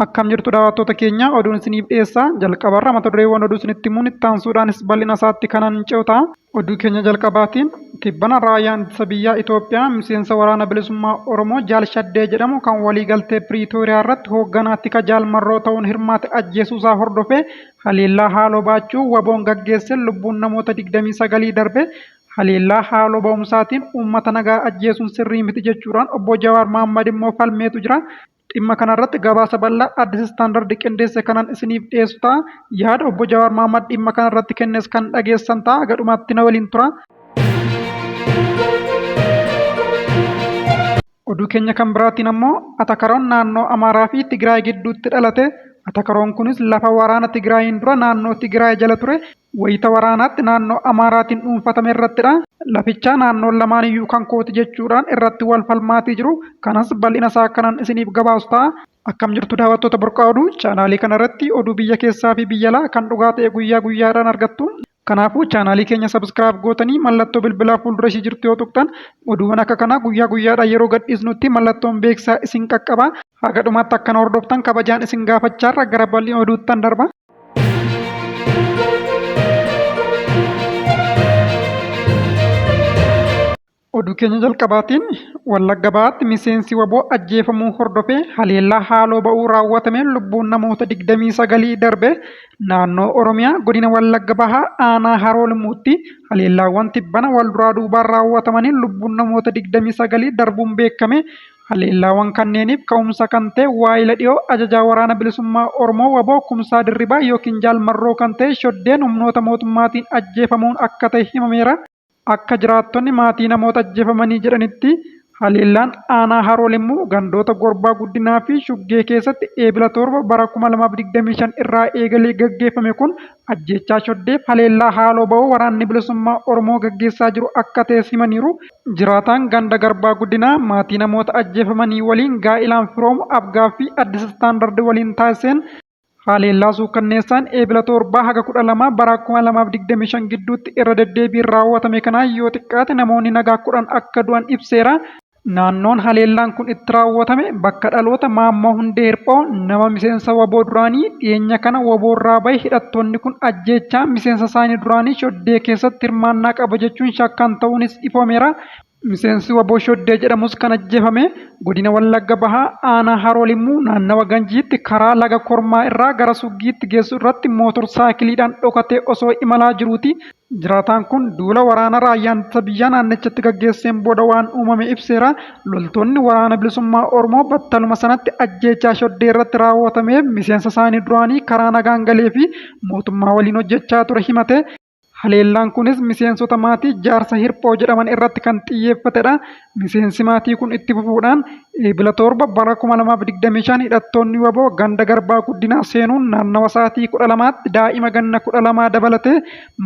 Akkam jirtu daawwattoota keenya, oduun isiniif dhiyeessa. Jalqabarra mata dureewwan oduu isinitti himuun itti aansuudhaanis bal'ina isaatti kanan ce'u ta'a. Oduu keenya jalqabaatiin, tibbana Raayyaan Ittisa Biyyaa Itoophiyaa miseensa Waraana Bilisummaa Oromoo Jaal Shaddee jedhamu kan waliigaltee Piriitooriyaa irratti hoogganaa tika Jaal Marroo ta'uun hirmaate ajjeesuusaa hordofee haleellaa haaloo baachuu WBOn gaggeesseen lubbuun namoota 29 darbe. Haleellaa haaloo ba'umsaatiin uummata nagaa ajjeesuun sirrii miti jechuudhaan Obbo Jawaar Mahaammad immoo falmeetu jira. Dhimma kanarratti gabaasa bal'aa Addis Standard qindeesse kanan isiniif dhiyeessu ta'a. Yaada Obbo Jawaar Mahaammad dhimma kanarratti kennes kan dhageessan ta'a. Haga dhumaatti na waliin tura. Oduu keenya kan biraatiin ammoo atakaroon naannoo Amaaraa fi Tigraay gidduutti dhalate. Atakaroon kunis lafa waraana Tigraayiin dura naannoo Tigraay jala ture wayita waraanaatti naannoo Amaaraatiin dhuunfatame irrattidha. Lafichaa naannoon lamaan iyyuu kan kooti jechuudhaan irratti wal falmaatii jiru. Kanas bal'ina isaa kanan isiniif gabaasu ta'a. Akkam jirtu daawwattoota Burqaa Oduu, chaanaalii kana irratti oduu biyya keessaa fi biyya alaa kan dhugaa ta'e guyyaa guyyaadhaan argattu. Kanaafuu chaanaalii keenya subscribe gootanii mallattoo bilbilaa fuuldura ishii jirtu yoo tuqxan oduuwwan akka kanaa guyyaa guyyaadhaan yeroo gadhiisnutti mallattoon beeksisaa isin qaqqaba. Haga dhumaatti akka na hordoftan kabajaan isin gaafachaarra gara bal'ina oduuttan darba. Oduu keenya jalqabaatiin, Wallagga Bahaatti miseensi wbo ajjeefamuu hordofee haleellaa haaloo ba'uu raawwatameen lubbuun namoota 29 darbe. Naannoo Oromiyaa Godina Wallagga Bahaa Aanaa Haroo Limmuutti haleellaawwan tibbana walduraa duubaan raawwatamaniin lubbuun namoota 29 darbuun beekame. Haleellaawwan kanneeniif ka'umsa kan ta'e waayila dhiyoo ajajaa Waraana Bilisummaa Oromoo wbo Kumsaa Dirribaa ykn Jaal Marroo kan ta'e Shoddeen humnoota mootummaatiin ajjeefamuun akka ta'e himameera. Akka jiraattonni maatii namoota ajjeefamanii jedhanitti, haleellaan aanaa Haroo Limmuu gandoota Gorbaa Guddinaa fi Shuggee keessatti Eebila 7 bara 2025 irraa eegalee gaggeeffame kun ajjeechaa Shoddeef haleellaa haaloo ba'uu Waraanni Bilisummaa Oromoo gaggeessaa jiru akka ta'es himaniiru. Jiraataan ganda Garbaa Guddinaa maatii namoota ajjeefamanii waliin gaa'ilaan firoomu af-gaaffii Addis Standard waliin taasiseen, Haleellaa suukkanneessaan Eebila 7 haga 12 bara 2025 gidduutti irra deddeebiin raawwatame kanaan yoo xiqqaate namoonni nagaa 10 akka du'an ibseera. Naannoon haleellaan kun itti raawwatame bakka dhaloota Maammoo Hundee Hirphoo, nama miseensa wbo duraanii dhiyeenya kana wbo irraa bahe hidhattoonni kun ajjeechaa miseensa isaanii duraanii Shoddee keessatti hirmaannaa qaba jechuun shakkan ta'uunis ifoomeera. Miseensi wbo Shoddee jedhamus kan ajjeefame Godina Wallagga Bahaa Aanaa Haroo Limmuu naannawa Ganjiitti karaa laga Kormaa irraa gara Suggiitti geessu irratti mootor saayikiliidhaan dhokatee osoo imalaa jiruuti. Jiraataan kun duula waraana raayyaan ittisa biyyaa naannichatti gaggeesseen booda waan uumame ibseera. Loltoonni Waraana Bilisummaa Oromoo battaluma sanatti ajjeechaa Shoddee irratti raawwatameef miseensa isaanii duraanii karaa nagaan galee fi mootummaa waliin hojjechaa ture himate. Haleellaan kunis miseensota maatii Jaarsa Hirphoo jedhaman irratti kan xiyyeeffatedha. Miseensi maatii kun itti fufuudhaan, Eebila 7 bara 2025 hidhattoonni wbo ganda Garbaa Guddinaa seenuun naannawa sa'aatii 12tti daa'ima ganna 12 dabalatee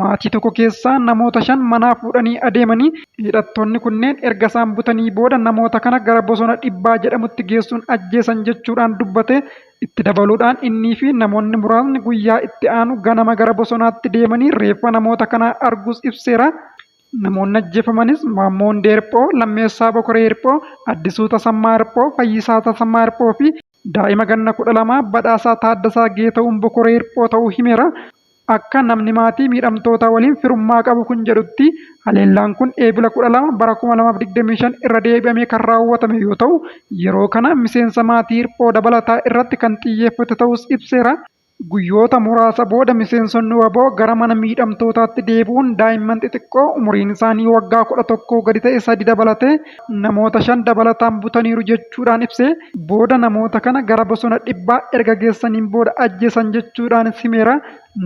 maatii tokko keessaa namoota 5 manaa fuudhanii adeemanii. Hidhattoonni kunneen erga isaan butanii booda namoota kana gara bosona Dhibbaa jedhamutti geessuun ajjeesan jechuudhaan dubbate. Itti dabaluudhaan innii fi namoonni muraasni guyyaa itti aanu ganama gara bosonaatti deemanii reeffa namoota kanaa arguus ibseera. Namoonni ajjeefamanis Maammoo Hundee Hirphoo, Lammeessaa Bokoree Hirphoo, Addisuu Tasammaa Hirphoo, Fayyisaa Tasammaa Hirphoo fi daa'ima ganna 12 Badhaasaa Taaddasaa Geetahuun Bokoree Hirphoo ta'uu himeera. Akka namni maatii miidhamtootaa waliin firummaa qabu kun jedhutti, haleellaan kun Eebila 12 bara 2025 irra deebi'amee kan raawwatame yoo ta'u, yeroo kana miseensa maatii Hirphoo dabalataa irratti kan xiyyeeffate ta'uus ibseera. Guyyoota muraasa booda miseensonni wbo gara mana miidhamtootaatti deebi'uun daa'imman xixiqqoo umuriin isaanii waggaa 11 gadi ta'e sadi dabalatee namoota 5 dabalataan butaniiru jechuudhaan ibse. Booda namoota kana gara bosona Dhibbaa erga geessaniin booda ajjeesan jechuudhaanis himeera.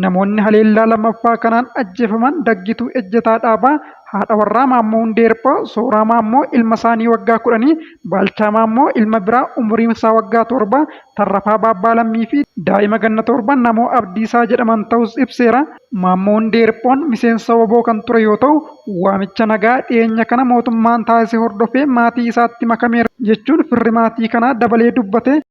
Namoonni haleellaa lammaffaa kanaan ajjeefaman Daggituu Ejjetaa Dhaabaa, haadha warraa Maammoo Hundee Hirphoo, Sooraa Maammoo ilma isaanii waggaa kudhanii, Baalchaa Maammoo ilma biraa umuriin isaa waggaa 7, Tarrafaa Baabbaa Lammii fi daa'ima ganna 7 Namoo Abdiisaa jedhaman ta'uus ibseera. Maammoo Hundee Hirphoon miseensa wbo kan ture yoo ta'u, waamicha nagaa dhiyeenya kana mootummaan taasise hordofee maatii isaatti makameera jechuun firri maatii kanaa dabalee dubbate.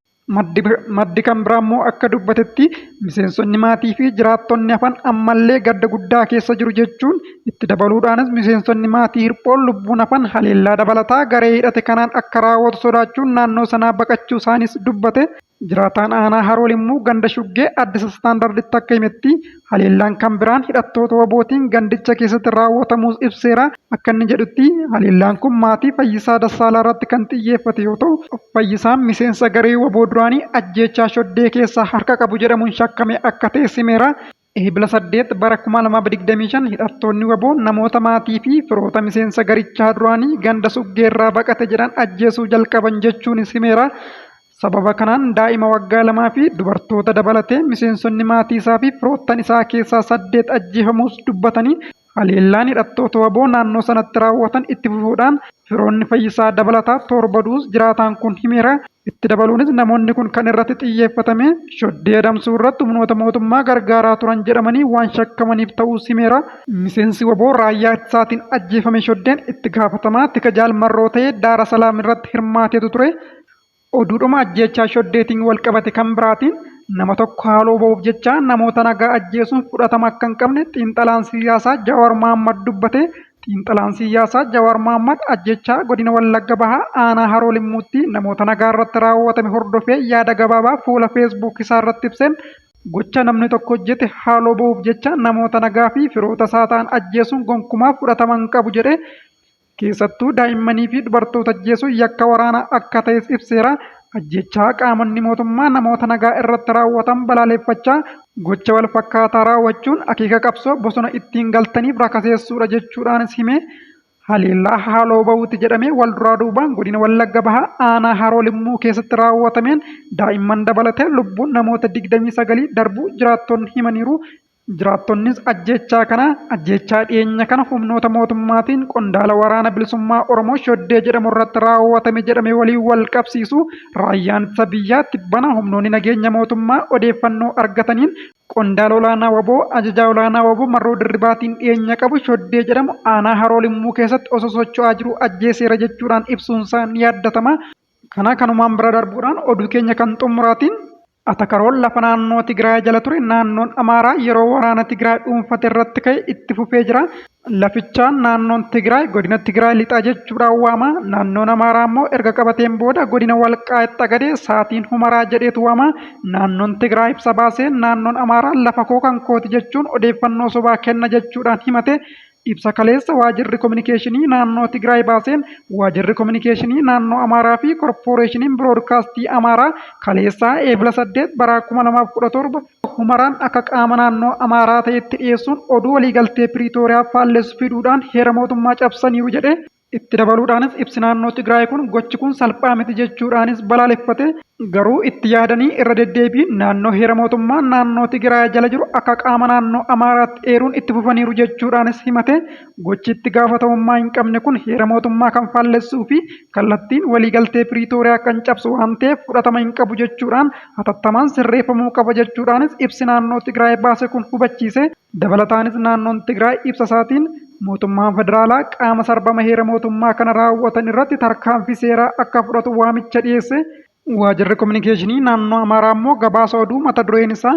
Maddi kan biraa immoo akka dubbatetti, miseensonni maatii fi jiraattonni hafan ammallee gadda guddaa keessa jiru jechuun, itti dabaluudhaanis miseensonni maatii Hirphoon lubbuun hafan haleellaa dabalataa garee hidhate kanaan akka raawwatu sodaachuun naannoo sanaa baqachuu isaaniis dubbate. Jiraataan aanaa Haroo Limmuu ganda Shuggee Addis Standarditti akka himetti haleellaan kan biraan hidhattoota WBOtiin gandicha keessatti raawwatamuus ibseera. Akka inni jedhutti haleellaan kun maatii Fayyisaa Dassaalaa irratti kan xiyyeeffate yoo ta'u, Fayyisaan miseensa garee wbo duraanii ajjeechaa Shoddee keessaa harka qabu jedhamuun shakkame akka ta'es himeera. Eebla 8 bara 2025 hidhattoonni wbo namoota maatii fi firoota miseensa garichaa duraanii ganda Suggeerraa baqate jedhan ajjeesuu jalqaban jechuunis himeera. Sababa kanaan daa'ima waggaa lamaa fi dubartoota dabalatee miseensonni maatii isaa fi firoottan isaa keessaa 8 ajjeefamuus dubbatanii, haleellaan hidhattoota wbo naannoo sanatti raawwatan itti fufuudhaan firoonni Fayyisaa dabalataa 7 du'uus jiraataan kun himeera. Itti dabaluunis namoonni kun kan irratti xiyyeeffatame shoddee adamsuu irratti humnoota mootummaa gargaaraa turan jedhamanii waan shakkamaniif ta'uus himeera. Miseensi wbo raayyaa ittisaatiin ajjeefame shoddeen itti gaafatamaa tika Jaal Marroo ta'ee Daara Salaam irratti hirmaateetu ture. Oduudhuma ajjeechaa Shoddeetiin walqabate kan biraatiin, nama tokko haaloo ba'uuf jecha namoota nagaa ajjeesuun fudhatama akka hin qabne xiinxalaan siyyaasaa Jawaar Mahaammad dubbate. Xiinxalaan siyyaasaa Jawaar Mahaammad ajjeechaa Godina Wallagga Bahaa Aanaa Haroo Limmuutti namoota nagaarratti raawwatame hordofee yaada gabaabaa fuula Facebook isaarratti ibseen, gocha namni tokko hojjete haaloo ba'uuf jecha namoota nagaa fi firoota isaa ta'an ajjeesuun gonkumaa fudhatama hin qabu jedhe. Keessattuu daa'immanii fi dubartoota ajjeesuun yakka waraanaa akka ta'es ibseera. Ajjeechaa qaamonni mootummaa namoota nagaa irratti raawwatan balaaleffachaa, gocha wal fakkaataa raawwachuun akeeka qabsoo bosona ittiin galtaniif rakaseessuudha jechuudhaanis hime. Haleellaa haaloo ba'uuti jedhamee wal duraa duubaan godina Wallagga Bahaa aanaa Haroo Limmuu keessatti raawwatameen daa'imman dabalatee lubbuun namoota 29 darbuu jiraattonni himaniiru. Jiraattonnis ajjeechaa kana ajjeechaa dhiyeenya kana humnoota mootummaatiin qondaala Waraana Bilisummaa Oromoo Shoddee jedhamu irratti raawwatame jedhame waliin wal qabsiisu. Raayyaan Ittisa Biyyaa tibbana humnoonni nageenya mootummaa odeeffannoo argataniin qondaala olaanaa wbo ajajaa olaanaa wbo Marroo Dirribaatiin dhiyeenya qabu Shoddee jedhamu aanaa Haroo Limmuu keessatti osoo socho'aa jiruu ajjeeseera jechuudhaan ibsuunsaa ni yaaddatama. Kana kanumaan bira darbuudhaan oduu keenya kan xumuraatiin Atakaroon lafa naannoo Tigraay jala ture naannoon Amaaraa yeroo waraana Tigraay dhuunfate irratti ka'e itti fufee jira. Lafichaan naannoon Tigraay godina Tigraay Lixaa jechuudhaan waama. Naannoon Amaaraa immoo erga qabateen booda godina Walqaayit Xagadee Saatiin Humaraa jedheetu waama. Naannoon Tigraay ibsa baaseen naannoon Amaaraa lafa koo kan kooti jechuun odeeffannoo sobaa kenna jechuudhaan himate. Ibsa kaleessa Waajirri Kominikeeshinii Naannoo Tigraay baaseen, Waajirri Kominikeeshinii Naannoo Amaaraa fi Korpooreeshiniin Biroodkaastii Amaaraa kaleessaa Eebla 8 bara 2017 Humaraan akka qaama naannoo Amaaraa ta'etti dhiyeessuun oduu waliigaltee Piriitooriyaa faallessu fiduudhaan heera mootummaa cabsaniiru jedhe. Itti dabaluudhaanis ibsi naannoo Tigraay kun gochi kun salphaa miti jechuudhaanis balaaleffate. Garuu itti yaadanii irra deddeebiin naannoo heera mootummaa naannoo Tigiraay jala jiru akka qaama naannoo Amaaraatti eeruun itti fufaniiru jechuudhaanis himate. Gochi itti gaafatamummaa hin qabne kun heera mootummaa kan faallessuu fi kallattiin waliigaltee Piriitooriyaa kan cabsu waan ta'eef fudhatama hin qabu jechuudhaan hatattamaan sirreeffamuu qaba jechuudhaanis ibsi naannoo Tigraay baase kun hubachiise. Dabalataanis naannoon Tigraay ibsa isaatiin mootummaan federaalaa qaama sarbama heera mootummaa kana raawwatan irratti tarkaanfii seeraa akka fudhatu waamicha dhiyeesse. Waajirri Kominikeeshinii naannoo Amaaraa immoo gabaasa oduu mata dureen isaa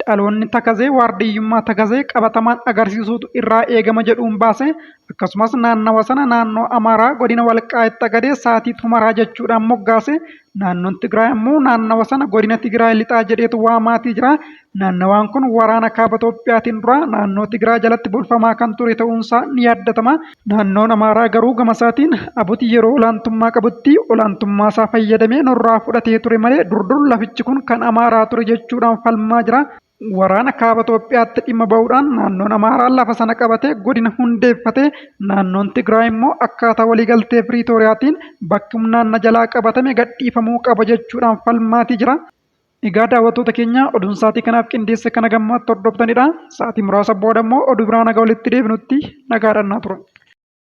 Dhaloonni Takazee waardiyyummaa Takazee qabatamaan agarsiisuutu irraa eegama jedhuun baase. Akkasumas naannawa sana naannoo Amaaraa godina Walqaayit Xagadee Saatiit Humaraa jechuudhaan moggaase. Naannoon Tigraay ammoo naannawa sana godina Tigraay Lixaa jedheetu waamaatii jira. Naannawaan kun waraana Kaaba Itoophiyaatiin dura naannoo Tigraay jalatti bulfamaa kan ture ta'uunsaa ni yaaddatama. Naannoon Amaaraa garuu gamasaatiin ABUT yeroo olaantummaa qabutti olaantummaasaa fayyadamee nurraa fudhatee ture malee dur dur lafichi kun kan Amaaraa ture jechuudhaan falmaa jira. Waraana Kaaba Itoophiyaatti dhimma ba'uudhaan naannoon Amaaraa lafa sana qabatee godina hundeeffate. Naannoon Tigraay immoo akkaataa waliigaltee Piriitooriyaatiin bakki humnaan na jalaa qabatame gadhiifamuu qaba jechuudhaan falmaatii jira. Egaa daawwattoota keenya oduun sa'aatii kanaaf qindeesse kana gammaatti hordoftanidha. Sa'aatii muraasa booda immoo oduu biraan haga walitti deebinutti nagaadhaan naa tura.